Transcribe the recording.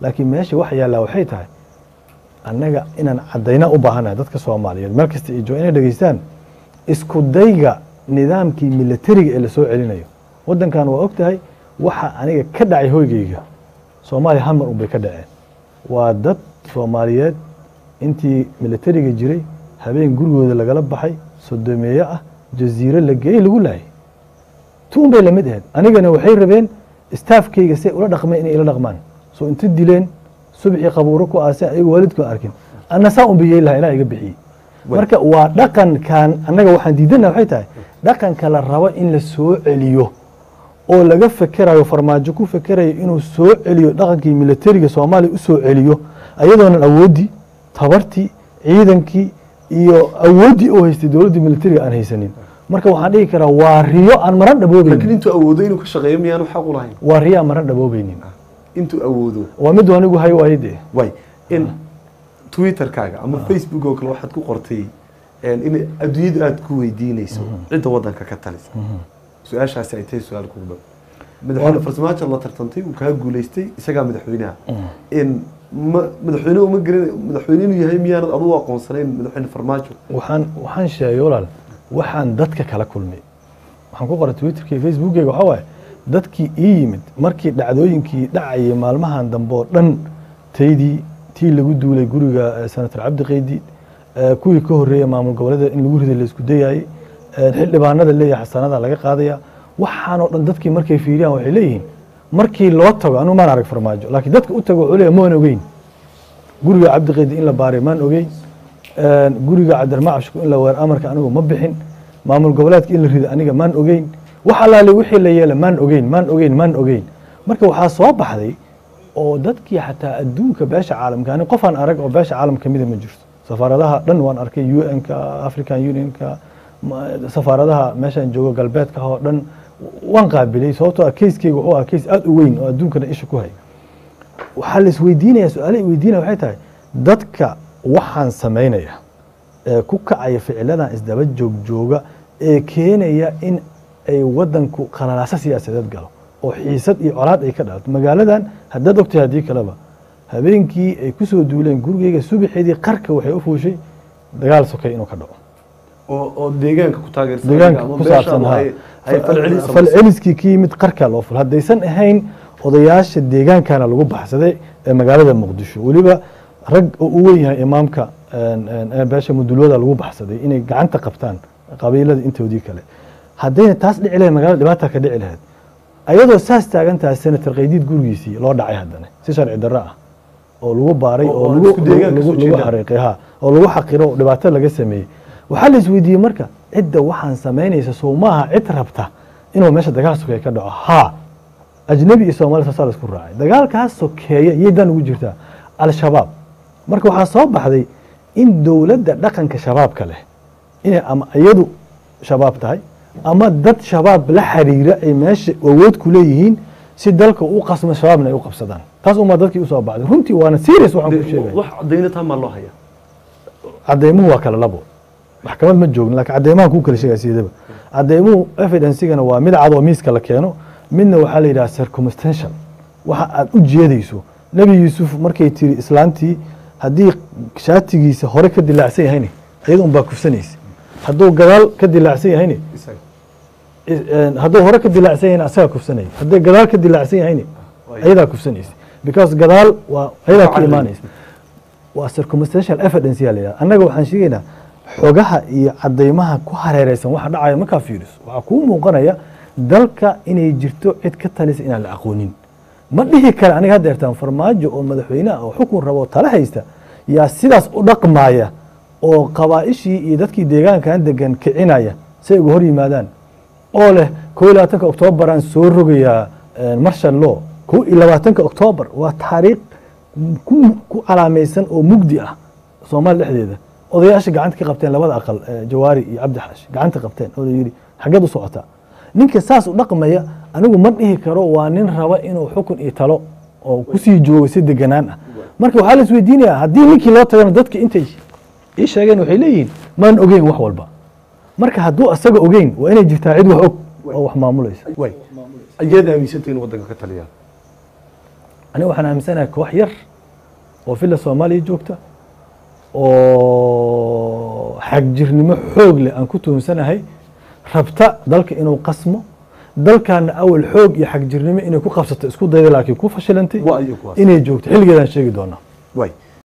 Laakiin meesha wax yaallaa waxay tahay annaga inaan caddayna u baahanahay dadka Soomaaliyeed meel kasta ay joogaan inay dhegeystaan isku dayga nidaamkii militariga ee lasoo celinayo waddankan. Waa og tahay waxa aniga ka dhacay hoygeyga. Soomaaliya hal mar unbay ka dhaceen. Waa dad Soomaaliyeed intii militariga jiray habeen gurigooda lagala baxay, sodomeeye ah, jaziiro la geeyey, lagu laayay. Tuun bay lamid ahayd. Anigana waxay rabeen staafkayga say ula dhaqmeen inay ila dhaqmaan. Soo inta dileen, subxii qabuuro ku aaseen, ayago waalidku arkin, anna saa un bay yeeli lahaa. Ilaa iga bixiyey. Marka waa dhaqankan annaga waxaan diidana waxay tahay dhaqanka la rabo in la soo celiyo oo laga fekerayo, Farmaajo ku fekerayo inuu soo celiyo dhaqankii militariga Soomaaliya u soo celiyo, ayadoonan awooddii, tabartii, ciidankii iyo awooddii oo haystay dowladdii militariga aan haysanin. Marka waxaan dhihi karaa waa riyo aan maran Laakiin dhaboobeynin. Intuu awoodo inuu ka shaqeeyo miyaanu xaq u lahayn? Waa riyo aan maran dhaboobeynin. Intuu awoodo. Waa mid anigu hay waaye dee. Way in Twitterkaaga ama Facebook oo kale waxaad ku qortay in adduunyadu aada ku weydiinayso cidda waddanka ka talisa, su-aashaasi ay tahay su-aal kugu dhow. Madaxweyne Farsamaajo la tartantay, uu kaa guuleystay, isagaa madaxweynaha. In ma madaxweyne uma garan madaxweyne inuu yahay miyaanad adugu aqoonsanayn madaxweyne Farmaajo? Waxaan sheegay, walaal, waxaan dadka kala kulmay. Waxaan ku qoray Twitterka iyo Facebookeyga waxaa waaye dadkii ii yimid markii dhacdooyinkii dhacayay maalmahan dambe oo dhan, taydii tii lagu duulay guriga Senator Cabdi Qaydi, kuwii ka horreeyay maamul goboleeda in lagu riday la isku dayayay, xildhibaanada leeyahay xasanada laga qaadaya, waxaan oo dhan dadkii markay fiiriyaan waxay leeyihiin markii loo tago, anigu maan arag Farmaajo, laakiin dadka u tago wuxuu leeyahay maan ogeyn guriga Cabdi Qaydi in la baaray, maan ogeyn guriga Cabdiraxmaan Cabshiku in la weer, amarka anigu ma bixin, maamul goboleedka in la rido aniga maan ogeyn, wax allaale wixii la yeela maan ogeyn, maan ogeyn, maan ogeyn. Marka waxaa soo baxday oo dadkii xataa adduunka, beesha caalamka, ani qofaan arag oo beesha caalamka kamida ma jirto. Safaaradaha dhan waan arkay, UN-ka, African Unionka, safaaradaha meeshaan joogo galbeedka oo dhan waan qaabilay, sababtoo ah keyskeyga wuxuu ahaa keys aad u weyn oo adduunkana isha ku hay. Waxaa la isweydiinaya, su-aalaha weydiinaya waxay tahay dadka waxaan samaynaya ee ku kacaya ficiladan isdaba joogjooga ee keenaya in ay wadanku qalalaaso siyaasadeed galo oo xiisad iyo colaad ay ka dhalato magaaladan. Haddaad ogtahay, haddii kaleba, habeenkii ay ku soo duuleen gurigeyga, subaxeedii qarka waxay u fuushay dagaal sokay inuu ka dhaco. Oo deegaanka ku taageersan deegaanka ama ku saabsan beeshaadu ay falcelin samayso. Falceliskii ka yimid qarka loo ful haddaysan ahayn odayaasha deegaankana lagu baxsaday ee magaalada Muqdisho, weliba rag oo u weyn yahay imaamka beesha Mudulwada lagu baxsaday inay gacanta qabtaan qabiilada intoodii kale. Haddayna taas dhici lahayd, magaalada dhibaata ka dhici lahayd. Ayadoo saas taagan tahay Senator Qaydiid gurigiisii loo dhacay haddana si sharci darro ah oo lagu baaray oo oo oo lagu isku deegaanka soo lagu jeedaan. Xariiqay ha oo lagu xaqiro oo dhibaato laga sameeyey. Waxaa la isweydiiyey marka cidda waxaan samaynaysa soo maaha cid rabta inuu meesha dagaal sokeeye ka dhaco? Haa, ajnabi iyo Soomaali saasaa la isku raacay. Dagaalkaas sokeeye yay dan ugu jirtaa? Al-Shabaab. Marka waxaa soo baxday in dowladda dhaqanka shabaabka leh inay ama iyadu shabaab tahay ama dad shabaab la xiriira ay meesha awood ku leeyihiin si dalka u qasmo, shabaabna ay u qabsadaan. Taas umaa dadkii usoo baxday runtii, waana serious waxaan ku sheegaya. Wax cadayna taa maa loo hayaa? Cadeymuhu waa kala labo. Maxkamad ma joogno, laakiin cadeymaha kuu kala sheegaya sideedaba. Cadeymuhu evidencigana waa mid cad oo miiska la keeno, midna waxaa la yidhaha circumstantial, waxa aad u jeedayso. Nebi Yuusuf markay tiri islaantii haddii shaatigiisa hore ka dilaacsan yahayne iyada unbaa kufsanaysa, hadduu gadaal ka dilaacsan yahayne isaga hadduu hore ka dilaacsan yahayna asagaa kufsanaya, haddii gadaal ka dilaacsan yahayne ayadaa kufsanaysa, because gadaal waa ayadaa ka imaanaysa. Waa circumstantial evidence yaa la yidhahda. Annaga waxaan sheegaynaa xogaha iyo cadaymaha ku hareereysan waxa dhacaya. Markaa fiiriso waxaa kuu muuqanaya dalka inay jirto cid ka talisa inaan la aqoonin. Ma dhihi kara aniga haddeertaan Farmaajo oo madaxweyne ah oo xukun rabo oo tala haysta yaa sidaas u dhaqmaaya oo qabaa'ishii iyo dadkii deegaankan degan kicinaya si ay uga hor yimaadaan oo leh 21-ka Oktoobaraan soo rogayaa marshal law. 21-ka Oktoobar waa taariikh ku calaamaysan oo mugdi ah Soomaaliya dhexdeeda. Odayaasha gacanta ka qabteen labada aqal, Jawaari iyo Cabdi Xaashi gacanta qabteen oo la yidhi xaggeed u socotaa. Ninka saas u dhaqmaya anigu ma dhihi karo waa nin raba inuu xukun iyo talo oo kusii joogo si deganaan ah. Marka waxaa la isweydiinayaa haddii ninkii loo tagana, dadka intay ii sheegeen waxay leeyihiin maan ogeyn wax walba. Marka hadduu asaga ogeyn, waa inay jirtaa cid wax og oo wax maamulaysa. Way ayaad aaminsantay in waddanka ka taliyaa? Aniga waxaan aaminsanahay koox yar oo Villa Soomaaliya joogta oo xagjirnimo xoog leh aan ku tuhunsanahay, rabta dalka inuu qasmo, dalkaana awal xoog iyo xagjirnimo inay ku qabsato isku dayda laakiin ku fashilantay. Waa iyo kuwaas. Inay joogto xilligeedaan sheegi doonaa. Waay.